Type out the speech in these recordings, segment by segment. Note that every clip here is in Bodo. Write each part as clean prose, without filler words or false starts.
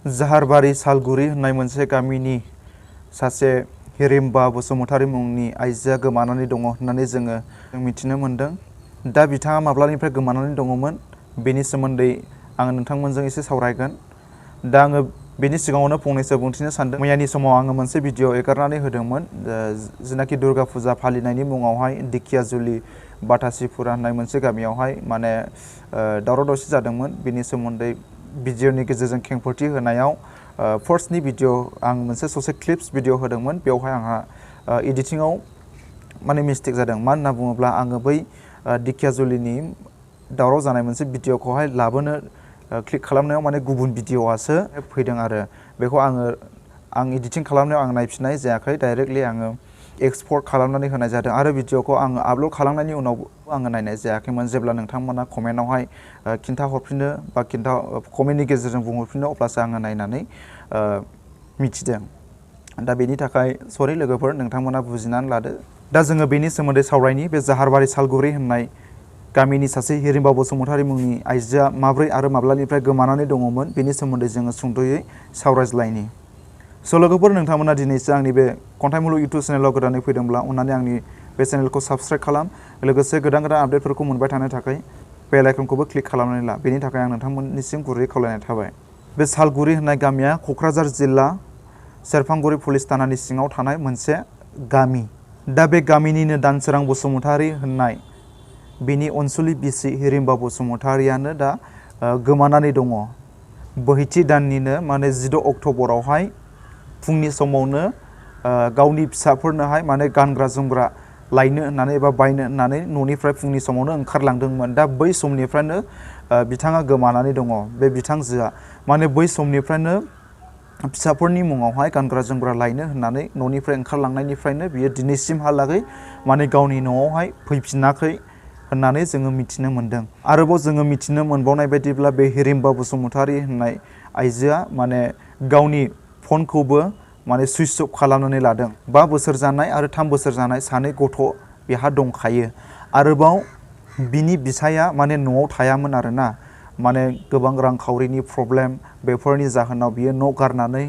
जाहारबारि सालगुरि होननाय मोनसे गामिनि सासे हिरिम्बा बसुमतारी मुंनि आइजोआ गोमानानै दङ होननानै जोङो मिथिनो मोन्दों। दा बिथाङा माब्लानिफ्राय गोमानानै दङमोन बेनि सोमोन्दै आङो नोंथांमोनजों एसे सावरायगोन। दा आङो बेनि सिगाङावनो फंनैसो बुंथिनो सानदों। मैयानि समाव आङो मोनसे भिडिअ एगारनानै होदोंमोन, जेनाखि दुर्गा फुजा फालिनायनि मुङावहाय दिखियाजुलि बाथासिपुरा होननाय मोनसे गामियावहाय माने दावराव दावसि जादोंमोन। बेनि सोमोन्दै भिडिअनि गेजेरजों खेंफोरथि होनायाव फार्स्टनि भिडिअ आं मोनसे ससे क्लिप्स भिडिअ होदोंमोन। बेवहाय आंहा एडिटिंआव माने मिस्टेक जादों। मानो होनना बुङोब्ला आङो बै दिखियाजुलिनि दावराव जानाय मोनसे भिडिअखौहाय लाबोनो क्लिक खालामनायाव माने गुबुन भिडिअआसो फैदों आरो बेखौ आं एडिटिं खालामनायाव आं नायफिननाय जायाखै। डाइरेक्टलि आङो एक्सपर्ट खालामनानै होनाय जादों आरो भिडिअखौ आङो आपल'ड खालामनायनि उनाव आङो नायनाय जायाखैमोन। जेब्ला नोंथांमोना कमेन्टआवहाय खिन्थाहरफिनो बा कमेन्टनि गेजेरजों बुंहरफिनो अब्लासो आङो नायनानै मिथिदों। दा बेनि थाखाय सरि लोगोफोर, नोंथांमोना बुजिनानै लादो। दा जोङो बेनि सोमोन्दै सावरायनि। बे जाहारबारि सालगुरि होननाय गामिनि सासे हिरिम्बा बसुमतारी मुंनि आइजोआ माब्रै आरो माब्लानिफ्राय गोमानानै दङमोन बेनि सोमोन्दै जोङो सुंद'यै सावरायज्लायनि। स' लोगोफोर, नोंथांमोना दिनैसो आंनि बे खन्थाइ मुलुग इउटुब चेनेलाव गोदानै फैदोंब्ला अननानै आंनि बे चेनेलखौ साबस्क्राइब खालाम। लोगोसे गोदान गोदान आपडेटफोरखौ मोनबाय थानो थाखाय बेल आइकनखौबो क्लिक खालामनानै ला। बेनि थाखाय आं नोंथांमोननिसिम गुरै खावलायनाय थाबाय। बे सालगुरि होननाय गामिया क'क्राझार जिल्ला सेरफांगुरि पुलिस थानानि सिङाव थानाय मोनसे गामि। दा बे गामिनिनो दानसोरां बसुमतारी होननाय बिनि अनसुलि बिसि हिरिम्बा बसुमतारीयानो दा गोमानानै दङ। बोहैथि दाननिनो माने 16 अक्ट'बरावहाय फुंनि समावनो गावनि फिसाफोरनोहाय माने गानग्रा जोमग्रा लायनो होननानै एबा बायनो होननानै न'निफ्राय फुंनि समावनो ओंखारलांदोंमोन। दा बै समनिफ्रायनो बिथाङा गोमानानै दङ। बे बिथांजोआ माने बै समनिफ्रायनो फिसाफोरनि मुङावहाय गानग्रा जोमग्रा लायनो होननानै न'निफ्राय ओंखारलांनायनिफ्रायनो बियो दिनैसिमहालागै माने गावनि न'आवहाय फैफिनाखै होननानै जोङो मिथिनो मोन्दों। आरोबाव जोङो मिथिनो मोनबावनाय बायदिब्ला बे हिरिम्बा बसुमतारी होननाय आइजोआ माने गावनि फनखौबो माने सुइच अफ खालामनानै लादों। 5 बोसोर जानाय आरो 3 बोसोर जानाय सानै गथ' बेहा दंखायो। आरोबाव बिनि बिसाया माने न'आव थायामोन आरोना, माने गोबां रांखावरिनि प्रब्लेम, बेफोरनि जाहोनाव बियो न' गारनानै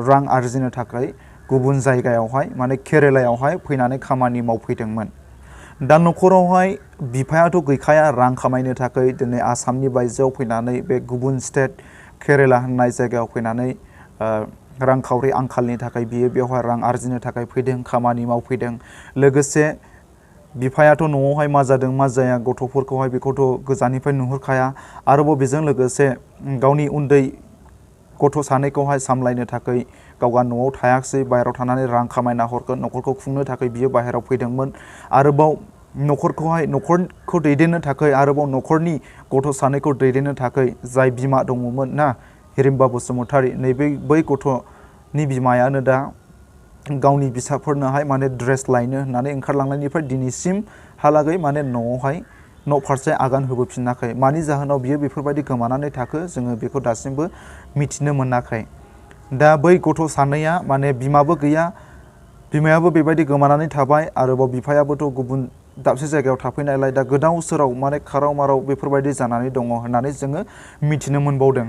रां आरजिनो थाखाय गुबुन जायगायावहाय माने केरेलायावहाय फैनानै खामानि मावफैदोंमोन। दा न'खरावहाय बिफायाथ' गैखाया रां खामायनो थाखाय दिनै आसामनि बायजोआव फैनानै बे गुबुन स्टेट केरेला होननाय जायगायाव फैनानै रांखावरि आंखालनि थाखाय बियो बेवहाय रां आरजिनो थाखाय फैदों, खामानि मावफैदों। लोगोसे बिफायाथ' न'आवहाय मा जादों मा जाया गथ'फोरखौहाय बेखौथ' गोजाननिफ्राय नुहुरखाया। आरोबाव बेजों लोगोसे गावनि उन्दै गथ' सानैखौहाय सामलायनो थाखाय गावहा न'आव थायाखिसै, बाहेरायाव थानानै रां खामायना हरगोन, न'खरखौ खुंनो थाखाय बियो बाहेरायाव फैदोंमोन। आरोबाव न'खरखौ दैदेननो थाखाय, आरोबाव न'खरनि गथ' सानैखौ दैदेननो थाखाय जाय बिमा दङमोन ना हिरिम्बा बसुमतारी, बै गथ'नि बिमायानो दा गावनि फिसाफोरनोहाय माने ड्रेस लायनो होननानै ओंखारलांनायनिफ्राय दिनैसिमहालागै माने न'आवहाय न' फारसे आगान होबोफिनाखै। मानि जाहोनाव बियो बेफोरबायदि गोमानानै थाखो जोङो बेखौ दासिमबो मिथिनो मोनाखै। दा बै गथ' सानैया माने बिमाबो गैया, बिमायाबो बेबायदि गोमानानै थाबाय, आरोबाव बिफायाबोथ' गुबुन दाबसे जायगायाव थाफैनायलाय दा गोदाव सोराव माने खाराव माराव बेफोरबायदि जानानै दङ होननानै जोङो मिथिनो मोनबावदों।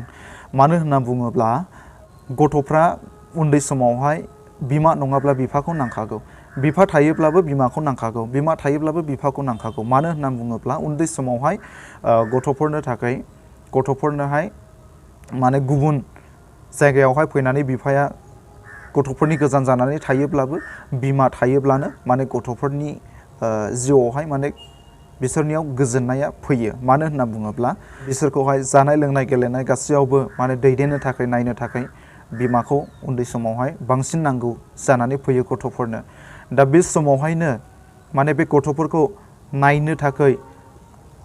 मानो होनना बुङोब्ला गथ'फ्रा उन्दै समावहाय बिमा नङाब्ला बिफाखौ नांखागौ, बिफा थायोब्लाबो बिमाखौ नांखागौ, बिमा थायोब्लाबो बिफाखौ नांखागौ। मानो होनना बुङोब्ला उन्दै समावहाय गथ'फोरनोहाय माने गुबुन जायगायावहाय फैनानै बिफाया गथ'फोरनि गोजान जानानै थायोब्लाबो बिमा थायोब्लानो माने गथ'फोरनि जिउआवहाय माने बिसोरनियाव गोजोननाया फैयो। मानो होनना बुङोब्ला बिसोरखौहाय जानाय लोंनाय गेलेनाय गासैयावबो माने दैदेननो थाखाय नायनो थाखाय बिमाखौ उन्दै समावहाय बांसिन नांगौ जानानै फैयो गथ'फोरनो। दा बे समावहायनो माने बे गथ'फोरखौ नायनो थाखाय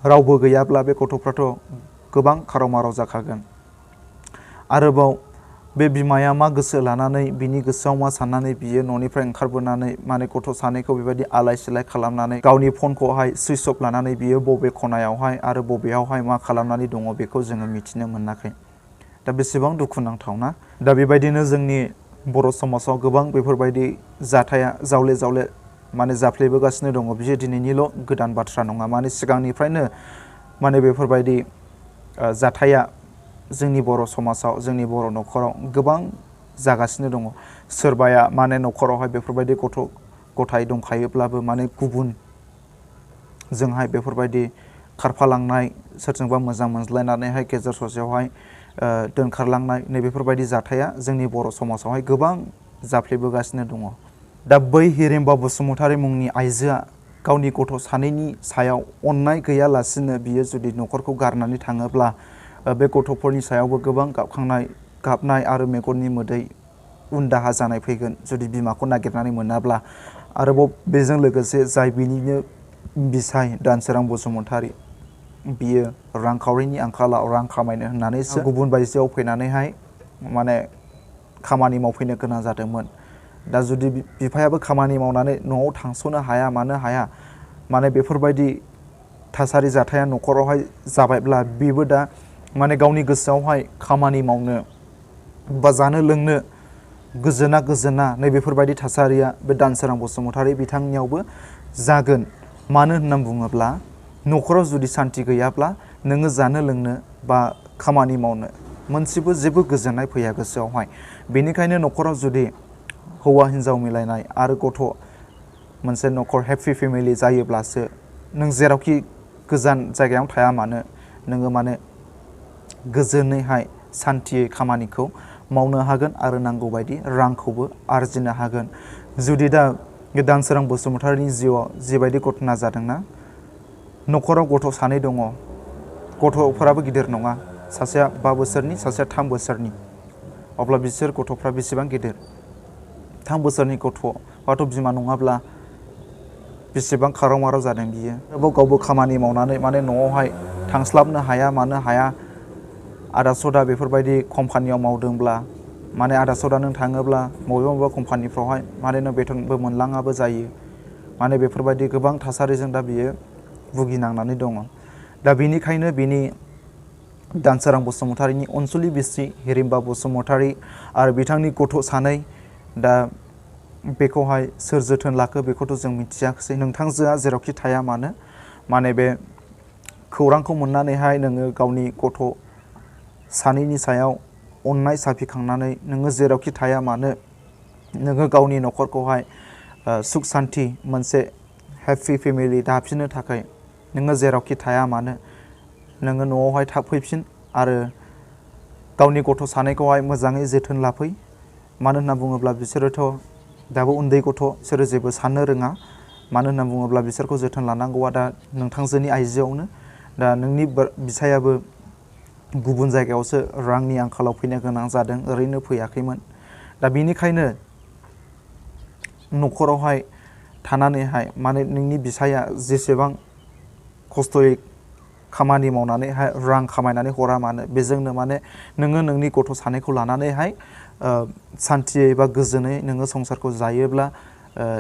रावबो गैयाब्ला बे गथ'फ्राथ' गोबां खाराव माराव जाखागोन। आरोबाव बे बिमाया मा गोसो लानानै, बिनि गोसोआव मा साननानै बियो न'निफ्राय ओंखारबोनानै माने गथ' सानैखौ बेबायदि आलाय सिलाय खालामनानै गावनि फनखौहाय सुइच अफ लानानै बियो बबे खनायावहाय आरो बबेयावहाय मा खालामनानै दङ बेखौ जोङो मिथिनो मोनाखै। दा बेसेबां दुखुनांथावना। दा बेबायदिनो जोंनि बर' समाजाव गोबां बेफोरबायदि जाथाया जावले जावले माने जाफ्लेबोगासिनो दङ। बियो दिनैनिल' गोदान बाथ्रा नङा, माने सिगांनिफ्रायनो माने बेफोरबायदि जाथाया जोंनि बर' समाजाव जोंनि बर' न'खराव गोबां जागासिनो दङ। सोरबाया माने न'खरावहाय बेफोरबायदि गथ' गथाय दंखायोब्लाबो माने गुबुन जोंहाय बेफोरबायदि खारफालांनाय, सोरजोंबा मोजां मोनज्लायनानैहाय गेजेर ससेयावहाय दोनखारलांनाय नैबेफोरबायदि जाथाया जोंनि बर' समाजावहाय गोबां जाफ्लेबोगासिनो दङ। दा बै हिरिम्बा बसुमतारी मुंनि आइजोआ गावनि गथ' सानैनि सायाव अननाय गैयालासिनो बियो जुदि न'खरखौ गारनानै थाङोब्ला बे गथ'फोरनि सायावबो गोबां गाबनाय आरो मेगननि मोदै उन दाहा जानाय फैगोन जुदि बिमाखौ नागिरनानै मोनाब्ला। आरोबाव बेजों लोगोसे जाय बिनिनो बिसाय दानसोरां बसुमतारी, बियो रांखावरिनि आंखालाव रां खामायनो होननानैसो गुबुन बायजोआव फैनानैहाय माने खामानि मावफैनो गोनां जादोंमोन। दा जुदि बिफायाबो खामानि मावनानै न'आव थांस'नो हाया मानो हाया, माने बेफोरबायदि थासारि जाथाया न'खरावहाय जाबायब्ला बेबो दा माने गावनि गोसोआवहाय खामानि मावनो बा जानो लोंनो गोजोना नैबेफोरबायदि थासारिया बे दानसोरां बसुमतारी बिथांनियावबो जागोन। मानो होननानै बुङोब्ला न'खराव जुदि सान्थि गैयाब्ला नोङो जानो लोंनो बा खामानि मावनो मोनसेबो जेबो गोजोननाय फैया गोसोआवहाय। बेनिखायनो न'खराव जुदि हौवा हिन्जाव मिलायनाय आरो गथ' मोनसे न'खर हेप्पि फेमिलि जायोब्लासो नों जेरावखि गोजान जायगायाव थाया मानो नोङो माने गोजोनैहाय सान्थियै खामानिखौ मावनो हागोन आरो नांगौबायदि रांखौबो आरजिनो हागोन। जुदि दा दानसोरां बसुमतारीनि जिउआव जिबायदि घटना जादोंना, न'खराव गथ' सानै दङ, गथ'फोराबो गिदिर नङा, सासेया 5 बोसोरनि सासेया 3 बोसोरनि। अब्ला बिसोर गथ'फ्रा बेसेबां गिदिर? 3 बोसोरनि गथ'आथ' बिमा नङाब्ला बेसेबां खाराव माराव जादों बियो। गावबो खामानि मावनानै माने न'आवहाय थांस्लाबनो हाया मानो हाया। आदा सदा बेफोरबायदि कम्पानियाव मावदोंब्ला माने आदा सदा नों थाङोब्ला बबेबा कम्पानिफ्रावहाय माने नों बेथनबो मोनलाङाबो जायो। माने बेफोरबायदि गोबां थासारिजों दा बियो भुगिनांनानै दङ। दा बेनिखायनो बिनि दानसोरां बसुमतारीनि अनसुलि बिसि हिरिम्बा बसुमतारी आरो बिथांनि गथ' सानै, दा बेखौहाय सोर जोथोन लाखो बेखौथ' जों मिथियाखिसै। नोंथांजोआ जेरावखि थाया मानो माने बे खौरांखौ मोननानैहाय नोङो गावनि गथ' सानैनि सायाव अननाय साफिखांनानै नोङो जेरावखि थाया मानो नोङो गावनि न'खरखौहाय सुख सान्थि मोनसे हेप्पि फेमिलि दाफिननो थाखाय नोङो जेरावखि थाया मानो नोङो न'आवहाय थाब फैफिन आरो गावनि गथ' सानैखौहाय मोजाङै जोथोन लाफै। मानो होनना बुङोब्ला बिसोरोथ' दाबो उन्दै गथ', बिसोरो जेबो साननो रोङा। मानो होनना बुङोब्ला बिसोरखौ जोथोन लानांगौआ दा नोंथांजोनि आइजोआवनो। दा नोंनि बिसायाबो गुबुन जायगायावसो रांनि आंखालाव फैनो गोनां जादों, ओरैनो फैयाखैमोन। दा बेनिखायनो न'खरावहाय थानानैहाय माने नोंनि बिसाया जेसेबां खस्थ'यै खामानि मावनानैहाय रां खामायनानै हरा मानो, बेजोंनो माने नोङो नोंनि गथ' सानैखौ लानानैहाय सान्थियै बा गोजोनै नोङो संसारखौ जायोब्ला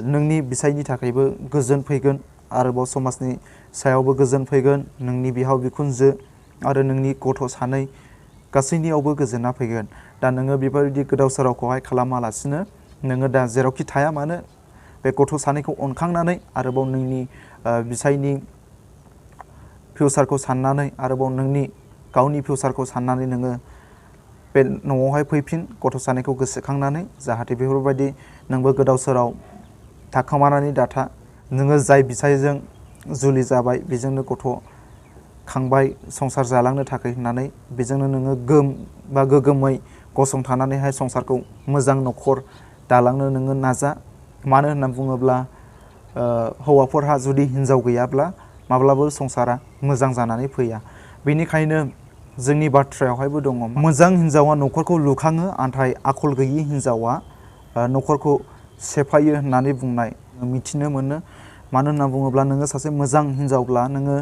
नोंनि बिसायनि थाखायबो गोजोन फैगोन, आरोबाव समाजनि सायावबो गोजोन फैगोन, नोंनि बिहाव बिखुनजो आरो नोंनि गथ' सानै गासैनियावबो गोजोना फैगोन। दा नोङो बेफोरबायदि गोदाव सोरावखौहाय खालामालासिनो नोङो दा जेरावखि थाया मानो बे गथ' सानैखौ अनखांनानै आरोबाव नोंनि बिसायनि फिउसारखौ साननानै आरोबाव नोंनि गावनि फिउसारखौ साननानै नोङो बे न'आवहाय फैफिन गथ' सानैखौ गोसोखांनानै, जाहाथे बेफोरबायदि नोंबो गोदाव सोराव थाखोमानानै दाथा। नोङो जाय बिसायजों जुलि जाबाय बेजोंनो गथ' खांबाय संसार जालांनो थाखाय होननानै बेजोंनो नोङो गोगोमै गसंथानानैहाय संसारखौ मोजां न'खर दालांनो नोङो नाजा। मानो होनना बुङोब्ला हौवाफोरहा जुदि हिनजाव गैयाब्ला माब्लाबो संसारा मोजां जानानै फैया। बेनिखायनो जोंनि बाथ्रायावहायबो दङ, मोजां हिन्जावा न'खरखौ लुखाङो, नाथाय आखल गैयि हिन्जावा न'खरखौ सेफायो होननानै बुंनाय मिथिनो मोनो। मानो होनना बुङोब्ला नोङो सासे मोजां हिन्जावब्ला, नोङो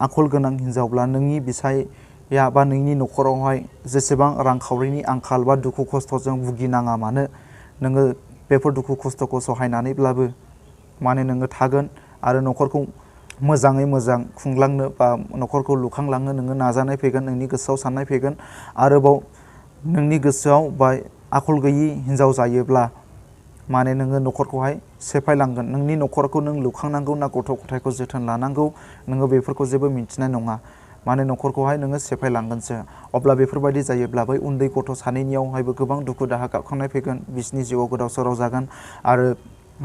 आखल गोनां हिन्जावब्ला नोंनि बिसाया बा नोंनि न'खरावहाय जेसेबां रांखावरिनि आंखाल बा दुखु खस्थ'जों भुगिनाङा मानो नोङो बेफोर दुखु खस्थ'खौ सहायनानैब्लाबो माने नोङो थागोन आरो न'खरखौ मोजाङै मोजां खुंलांनो बा न'खरखौ लुखांलांनो नोङो नाजानाय फैगोन, नोंनि गोसोआव साननाय फैगोन। आरोबाव नोंनि गोसोआव बा आखल गैयि हिन्जाव जायोब्ला माने नोङो न'खरखौहाय सेफायलांगोन। नोंनि न'खरखौ नों लुखांनांगौ ना गथ' गथायखौ जोथोन लानांगौ, नोङो बेफोरखौ जेबो मिन्थिनाय नङा। माने न'खरखौहाय नोङो सेफायलांगोनसो। अब्ला बेफोरबायदि जायोब्ला बै उन्दै गथ' सानैनियावहायबो गोबां दुखु दाहा गाबखांनाय फैगोन, बिसिनि जिउआव गोदाव सोराव जागोन आरो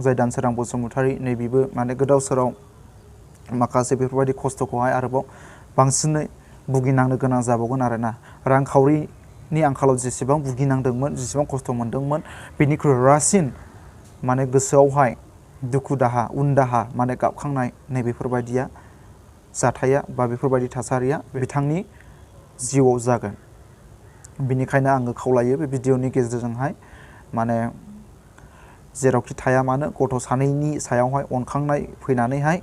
जाय दानसोरां बसुमतारी नैबेबो माने गोदाव सोराव माखासे बेफोरबायदि खस्थ'खौहाय आरोबाव बांसिनै भुगिनांनो गोनां जाबावगोन आरोना। रांखावरिनि आंखालाव जेसेबां भुगिनांदोंमोन, जेसेबां खस्थ' मोनदोंमोन, बेनिख्रुइ रासिन माने गोसोआवहाय दुखु दाहा, उन दाहा माने गाबखांनाय नैबेफोरबायदिया जाथाया बा बेफोरबायदि थासारिया बिथांनि जिउआव जागोन। बिनिखायनो आङो खावलायो बे भिडिअनि गेजेरजोंहाय माने जेरावखि थाया मानो गथ' सानैनि सायावहाय अनखांनाय फैनानैहाय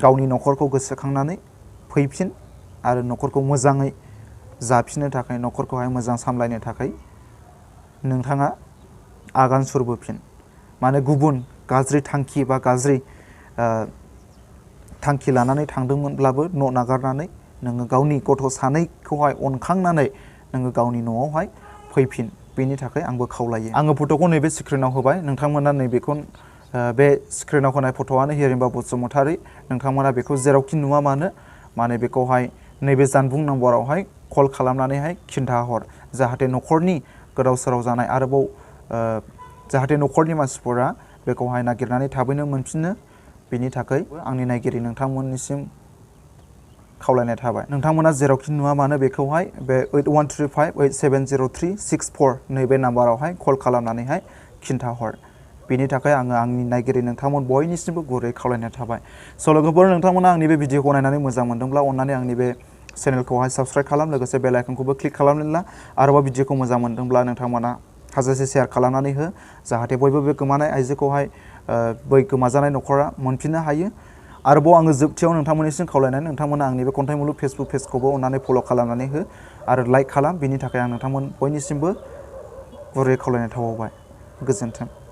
गावनि न'खरखौ गोसोखांनानै फैफिन आरो न'खरखौ मोजाङै जाफिननो थाखाय, न'खरखौहाय मोजां सामलायनो थाखाय नोंथाङा आगान सुरबोफिन। माने गुबुन गाज्रि थांखि बा गाज्रि थांखि लानानै थांदोंमोनब्लाबो न' नागारनानै नोङो गावनि गथ' सानैखौहाय अनखांनानै नोङो गावनि न'आवहाय फैफिन। बेनि थाखाय आंबो खावलायो। आङो फट'खौ नैबे स्क्रिनाव होबाय, नोंथांमोना नैबेखौ बे स्क्रिनाव होनाय फट'आनो हिरिम्बा बसुमतारी। नोंथांमोना बेखौ जेरावखि नुवा मानो माने बेखौहाय नैबे जानबुं नम्बरावहाय कल खालामनानैहाय खिन्थाहर, जाहाथे न'खरनि गोदाव सोराव जानाय आरोबाव जाहाथे न'खरनि मानसिफोरा बेखौहाय नागिरनानै थाबैनो मोनफिनो। बेनि थाखाय आंनि नायगिरि नोंथांमोननिसिम खावलायनाय थाबाय। नोंथांमोना जेरावखि नुवा मानो बेखौहाय बे 8135870364 नैबे नाम्बारावहाय कल खालामनानैहाय खिन्थाहर। बेनि थाखाय आङो आंनि नायगिरि नोंथांमोन बयनिसिमबो गुरै खावलायनाय थाबाय। स' लोगोफोर, नोंथांमोना आंनि बे भिडिअखौ नायनानै मोजां मोनदोंब्ला अननानै आंनि बे चेनेलखौहाय साबस्क्राइब खालाम, लोगोसे बेल आइकनखौबो क्लिक खालामनानै ला। आरोबाव भिडिअखौ मोजां मोनदोंब्ला नोंथांमोना हाजासे शेयार खालामनानै हो, जाहाथे बयबो बे गोमानाय आइजोखौहाय बै गोमाजानाय न'खरा मोनफिननो हायो। आरोबाव आङो जोबथियाव नोंथांमोननिसिम खावलायनाय, नोंथांमोना आंनि बे खन्थाइ मुलुग फेसबुक पेजखौबो अननानै फल' खालामनानै हो आरो लाइक खालाम। बिनि थाखाय आं नोंथांमोन बयनिसिमबो गुरै खावलायनाय थाबावबाय। गोजोन्थों।